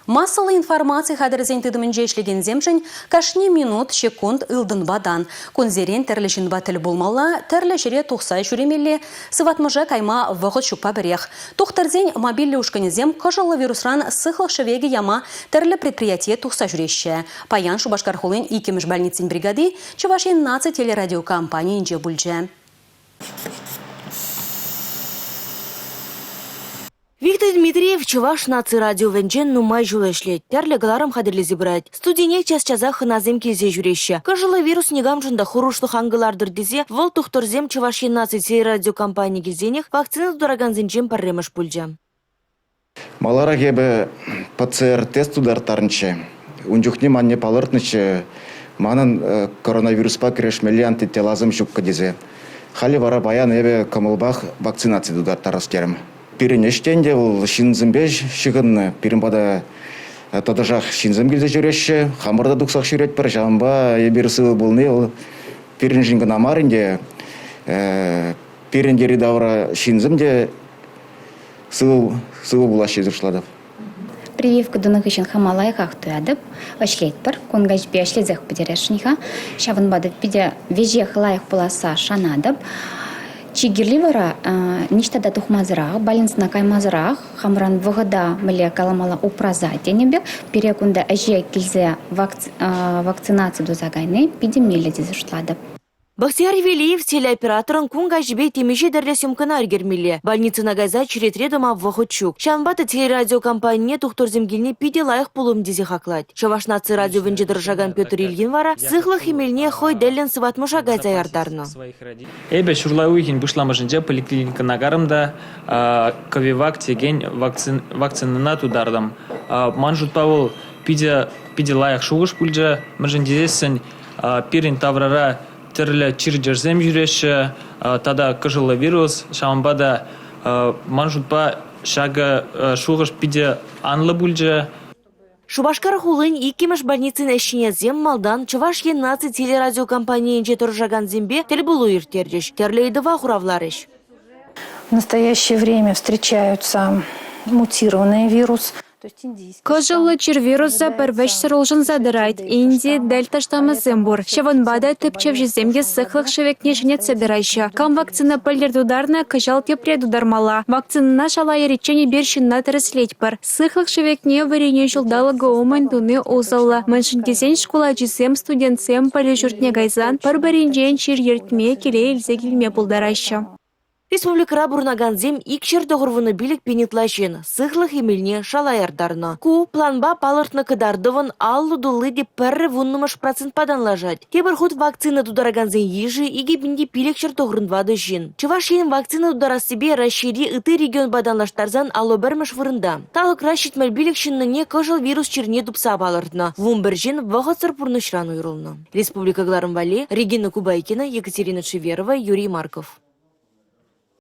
Массӑллӑ информаци хатӗрӗсен тытӑмӗнче ӗҫлекенсемшӗн кашни минут, ҫеккунт ылтӑнпа тан. Кунсерен тӗрлӗ ҫынпа тӗл пулмалла, тӗрлӗ ҫӗре тухса ҫӳремелле, сыватмӑша кайма вӑхӑт ҫукпа пӗрех. Тухтӑрсен мобильлӗ ушкӑнӗсем кӑшӑллӑ вирусран сыхлӑх шӗвекӗ яма тӗрлӗ предприятие тухса ҫӳреҫҫӗ. Паян Шупашкар хулин иккӗмӗш больницин бригади Чӑваш Ен наци телерадиокомпанийӗнче пулчӗ. Виктор Дмитриев Чӑваш наци радиовӗнче нумай ҫул ӗҫлет, тӗрлӗ кӑларӑм хатӗрлесе пырать. Студине час-часах хӑнасем килсе ҫӳреҫҫӗ. Кӑшӑллӑ вирус никамшӑн та хӑрушлӑх ан кӑлартӑр тесе вӑл тухтӑрсем Чӑваш Ен наци телерадиокомпани килсенех вакцина тутаракансенчен пӗрремӗш пулчӗ. Маларах эпӗ ПЦР-тест тутарттарнӑччӗ. Ун чухне манне палӑртнӑччӗ, манӑн коронавируспа кӗрешмелли антителасем ҫуккӑ тесе. Халӗ вара паян эпӗ кӑмӑлпах вакцинаци тутарттарас терӗм. Пирӗн ӗҫ те ӗнтӗ вӑл ҫынсемпе ҫыхӑннӑ. Пирӗн пата тӑтӑшах ҫынсем килсе ҫӳреҫҫӗ, хамӑр та тухсах ҫӳретпӗр. Ҫавӑнпа эпир сывӑ пулни вӑл пирӗншӗн кӑна мар ӗнтӗ, пирӗн йӗри-тавра ҫынсем те сывӑ, сывӑ пулаҫҫӗ тесе шутлатӑп. Прививка тунӑ хыҫҫӑн хама лайӑхах туятӑп, ӗҫлетпӗр. Кун каҫипе ӗҫлесех пӗтересшӗн-ха. Ҫавӑнпа та питӗ веҫех лайӑх пуласса шанатӑп. Чи кирли вара ниҫта та тухмасӑрах, больницӑна каймасӑрах хамӑран вӑхӑта мӗнле каламалла упраса тенӗ пек пире кунта ӗҫе килсе вакцинаци туса кайни питӗ меллӗ тесе шутлатӑп. Бахтияр Велиев телеоператорӑн кун каҫипе темиҫе тӗрлӗ съемкӑна ӳкермелле. Больницӑна кайса черетре тӑма вӑхӑт ҫук. Ҫавӑнпа та телерадиокомпанине тухтӑрсем килни питӗ лайӑх пулӑм тесе хаклать. Чӑваш наци радиовӗнче тӑрӑшакан Петр Ильин вара сыхлӑх эмелне хӑй тӗллӗн сыватмӑша кайса яртарнӑ. Эпӗ ҫурла уйӑхӗн пуҫламӑшӗнче поликлиникӑна карӑм та Ковивак текен вакцинӑна тутартӑм. Ман шутпа вӑл питӗ, питӗ лайӑх шухӑш пулчӗ. Мӗншӗн тесессӗн пирӗн таврара тӗрлӗ чир-чӗрсем ҫӳреҫҫӗ тата кӑшӑллӑ вирус. Ҫавӑнпа та ман шутпа ҫакӑ шухӑш питӗ анлӑ пулчӗ. Шупашкар хулин иккӗмӗш больницин ӗҫченӗсем малтан Чӑваш Ен наци телерадиокомпанийӗнче тӑрӑшакансемпе тӗлпулу ирттерчӗҫ, тӗрлӗ ыйтӑва хуравларӗҫ. В настоящее время встречаются мутированный вирус. Кӑшӑллӑ чир вирусӗ пӗр вӗҫсӗр улшӑнса тӑрать. Инди, дельта штаммӗсем пур. Ҫавӑнпа та тӗпчевҫӗсем те сыхлӑх шӗвекне ҫӗнетсе тӑраҫҫӗ. Кам вакцина пӗлтӗр тутарнӑ, кӑҫал тепре тутармалла. Вакцинӑна шала ериччен эпир ҫынна тӗрӗслетпӗр. Сыхлӑх шӗвекне вӗренӳ ҫулталӑкӗ умӗн туни усӑллӑ, мӗншӗн тесен шкул ачисем, студентсем пӗлӳ ҫуртне кайсан пӗр-пӗринчен чир ертме, киле илсе килме пултараҫҫӗ. Республикӑра пурӑнакансем 295 пин ытла ҫын сыхлӑх эмелне шала яртарнӑ. Ку планпа палӑртнӑ кӑтартӑвӑн 50 тулли те пӗрре вуннӑмӗш процентпа танлашать. Тепӗр хут вакцина тутаракансен йышӗ 2594 ҫын. Чӑваш Ен вакцина тутарассипе Раҫҫейри ытти регионпа танлаштарсан 51-мӗш вырӑнта. Талӑкра 75 ҫыннине кӑшӑл вирус чирне тупса палӑртнӑ. 11 ҫын вӑхӑтсӑр пурнӑҫран уйрӑлнӑ. Республика кӑларӑм валли Регина Кубайкина, Екатерина Шеверова, Юрий Марков.